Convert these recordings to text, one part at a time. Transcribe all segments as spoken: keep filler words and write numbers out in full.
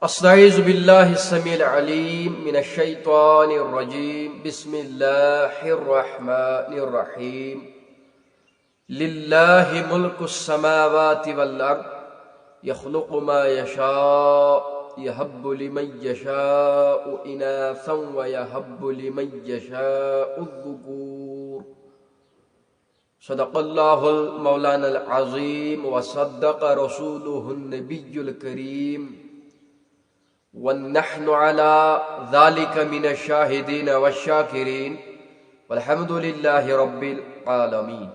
أستعيذ بالله السميع العليم من الشيطان الرجيم. بسم الله الرحمن الرحيم. لله ملك السماوات والأرض، يخلق ما يشاء، يهب لمن يشاء إناثا ويهب لمن يشاء الذكور. صدق الله المولانا العظيم وصدق رسوله النبي الكريم، ونحن على ذلك من الشاهدين والشاكرين، والحمد لله رب العالمين.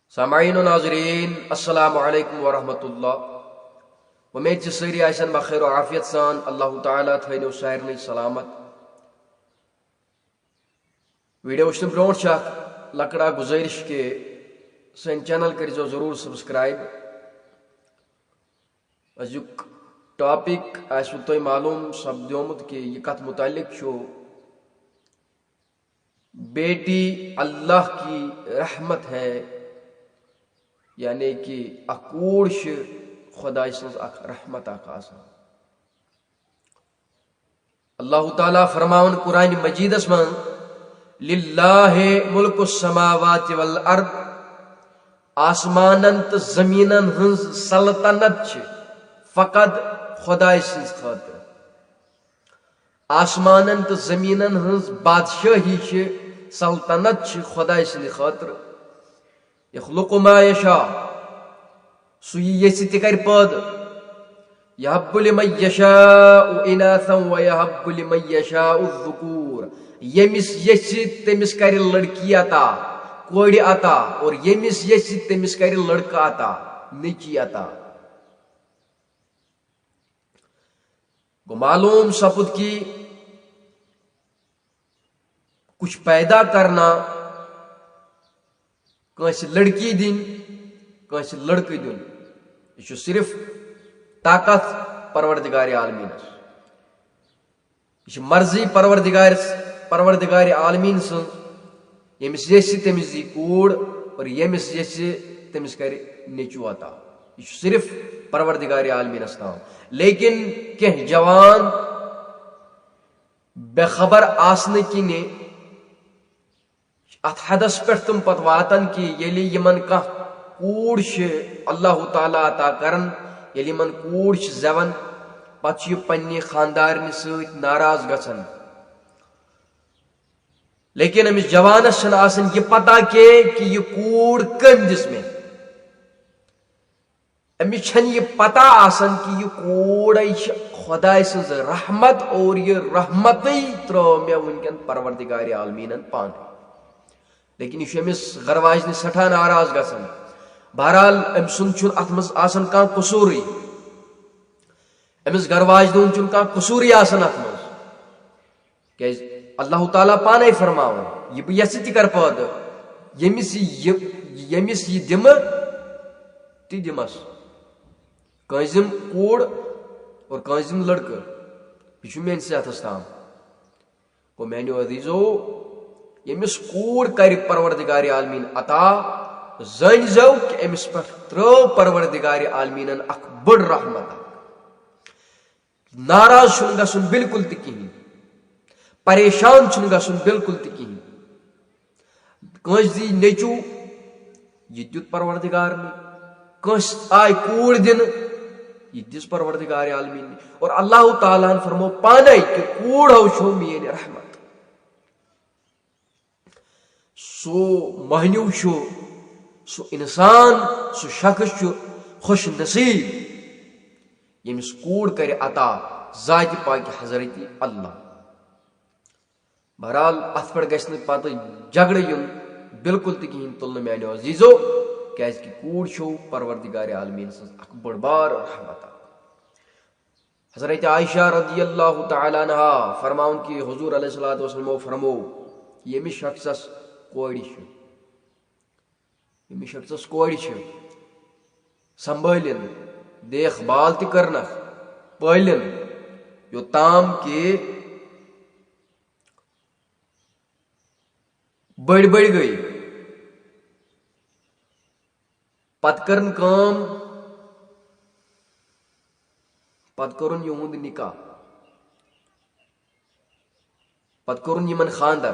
سامعین و ناظرین، السلام علیکم ورحمۃ اللہ۔ وۄمید چھِ سٲری آسن بخیر و عافیت سان۔ اللہ تعالیٰ تھٲینو سارنٕے سلامت۔ ویڈیو وٕچھنہٕ برونٛٹھ چھِ اکھ لۄکٕٹ اکھ گُزٲرِش کہِ سٲنۍ چینل کٔرۍزیو ضروٗر سبسکرائب۔ أزیُک ٹاپک آسِوٕ تۄہہِ معلوٗم سپدیومُت کہِ یہِ کتھ متعلق چھُ، بیٹی اللہ کی رحمت ہے، یعنی کہِ اکھ کوٗر چھِ خۄداے سٕنٛز اکھ رحمت اکھ آسان۔ اللہ تعالیٰ فرماوان قرآن مجیدس منٛز، "للہ ملک السماوات والارض"، آسمانن تہٕ زمینن ہٕنٛز سلطنت چھِ فقط خۄداے سٕنٛز خٲطرٕ۔ آسمانن تہٕ زمینن ہٕنٛز بادشاہی چھِ، سلطنت چھِ خۄداے سٕنٛدِ خٲطرٕ۔ یخلق ما یشاء، سُہ یہِ یژھِ تہِ کرِ پٲدٕ۔ یہب لمن یشاء اناثا و یہب لمن یشاء الذکور، ییٚمِس یژھِ تٔمِس کرِ لڑکی عطا، کورِ عطا، اور ییٚمِس یژھِ تٔمِس کرِ لڑکہٕ عطا، نیٚچی عطا۔ گوٚو معلوم سپُد کہِ کچھ پیدا کرنا، کٲنٛسہِ لڑکی دِنۍ، کٲنٛسہِ لڑکہٕ دیُن، یہِ چھُ صرف طاقت پروردگار عالمینس۔ یہِ چھِ مرضی پروردگار، پروردگار عالمین سٕنٛز۔ ییٚمِس یژھِ تٔمِس دی کوٗر، اور ییٚمِس یژھِ تٔمِس کرِ نیٚچوٗ عطا۔ یہِ چھُ صرف پروردگار عالمینس تام۔ لیکن کینٛہہ جوان بے خبر آسنہٕ کِنہِ اتھ حدس پٮ۪ٹھ تِم پتہٕ واتان کہِ ییٚلہِ یِمن کانٛہہ کوٗر چھِ اللہ تعالیٰ عطا کران، ییٚلہِ یِمن کوٗر چھِ زٮ۪وان، پتہٕ چھُ یہِ پننہِ خاندارنہِ سۭتۍ ناراض گژھان۔ لیکن أمِس جوانس چھنہٕ آسان یہِ پتہ کینٛہہ کہِ یہِ کوٗر کٔمۍ دِژ مےٚ۔ أمِس چھنہٕ یہِ پتہ آسان کہِ یہِ کوٗر چھِ خۄداے سٕنٛز رحمت، اور یہِ رحمتٕے ترٲو مےٚ وٕنکٮ۪ن پروردگار عالمیٖنن پانے۔ لیکن یہِ چھُ أمِس گرٕ واجنہِ سٮ۪ٹھاہ ناراض گژھان۔ بہرحال، أمۍ سُنٛد چھُنہٕ اتھ منٛز آسان کانٛہہ قصوٗرٕے۔ أمِس گرٕ واجنہِ ہُنٛد چھُنہٕ کانٛہہ قصوٗرٕے آسان اتھ منٛز۔ کیازِ اللہ تعالیٰ پانے فرماوان، یہِ بہٕ یژھٕ تہِ کرٕ پٲدٕ، ییٚمِس یہِ، ییٚمِس یہِ دِمہٕ، تہِ دِمس۔ کٲنٛسہِ دِمہٕ کوٗر اور کٲنٛسہِ دِمہٕ لڑکہٕ، یہِ چھُ میٲنِس اَتھس تام۔ گوٚو میانیو عزیزو، ییٚمِس کوٗر کرِ پروردگار عالمیٖن عطا، زٲنۍ زیو کہِ أمِس پٮ۪ٹھ ترٲو پروردگار عالمیٖنن اکھ بٔڑ رحمت اکھ۔ ناراض چھُنہٕ گژھُن بالکل تہِ کِہیٖنۍ، پریشان چھُنہٕ گژھُن بالکل تہِ کِہیٖنۍ۔ کٲنٛسہِ دی نیٚچوٗ، یہِ دیُت پروردگارنٕے۔ کٲنٛسہِ آے کوٗر دِنہٕ، یہِ دِژ پروردگار عالمیٖن۔ اور اللہ تعالیٰ ہن فرمو پانے کہِ کوٗر ہو چھو میٲنۍ رحمت۔ سُہ مہنیو چھُ، سُہ انسان، سُہ شخص چھُ خوش نصیب، ییٚمِس کوٗر کرِ عطا ذاتِ پاکہِ حضرت اللہ۔ بہرحال، اتھ پٮ۪ٹھ گژھِ نہٕ پتہٕ جھگڑٕ یُن بالکل تہِ کِہیٖنۍ تُلنہٕ میانیو عزیزو، کیازِ کہِ کوٗر چھو پروردگار عالمیٖن سٕنٛز اکھ بٔڑ بار رحمت اکھ۔ حضرت عائشہ رضی اللہ تعالیٰ عنہا فرماوان کہِ حضور علیہ الصلوۃ والسلام فرمو، ییٚمِس شخصس کورِ چھِ، ییٚمِس شخصس کورِ چھِ، سنبھٲلِن، دیکھ بھال تہِ کٔرنکھ، پٲلِن، یوٚتام کہِ بٔڑۍ بٔڑۍ گٔے۔ پتہٕ کٔرٕن کٲم، پتہٕ کوٚرُن یِہُنٛد نکاح، پتہٕ کوٚرُن یِمن خاندر۔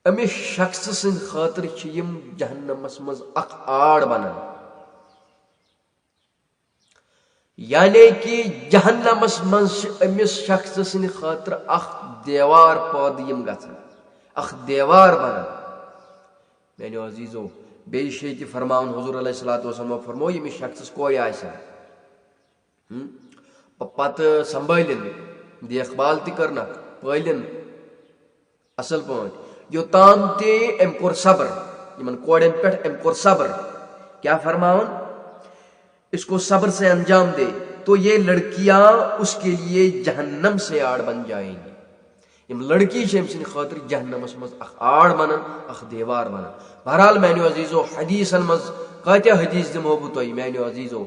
أمِس شخصہٕ سٕنٛدِ خٲطرٕ چھِ یِم جہنمس منٛز اکھ آڑ بنان۔ یعنی کہِ جہنمس منٛز چھِ أمِس شخصہٕ سٕنٛدِ خٲطرٕ اکھ دیوار پٲدٕ یِم گژھان، اکھ دیوار بنان۔ میانیو عزیزو، بیٚیہِ چھِ ییٚتہِ فرماوان، حضور علیہ الصلوۃ والسلام فرموو، ییٚمِس شخصس کورِ آسن، ہم، پ-، پتہٕ سنبھٲلِن، دیکھ بال تہِ کٔرنکھ، پٲلِن اصل پٲٹھۍ، یوٚتام تہِ أمۍ کوٚر صبر، یِمن کورٮ۪ن پٮ۪ٹھ أمۍ کوٚر صبر۔ کیٛاہ فرماوان؟ اس کو صبر سے انجام دے، تو یہ لڑکیاں اس کے لیے جہنم سے آڑ بن جائیں گی۔ یِم لڑکی چھِ أمۍ سٕنٛدِ خٲطرٕ جہنمس منٛز اکھ آڑ بنان، اکھ دیوار بنان۔ بہرحال میانیو عزیزو، حدیثن منٛز کٲتیاہ حدیث دِمہو بہٕ تۄہہِ میانیو عزیزو؟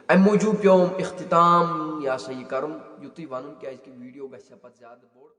امہِ موٗجوٗب پیوم اختتام، یہِ ہسا یہِ کرُن، یُتُے ونُن، کیازِ کہِ ویڈیو گژھِ ہا پتہٕ زیادٕ بوٚڑ۔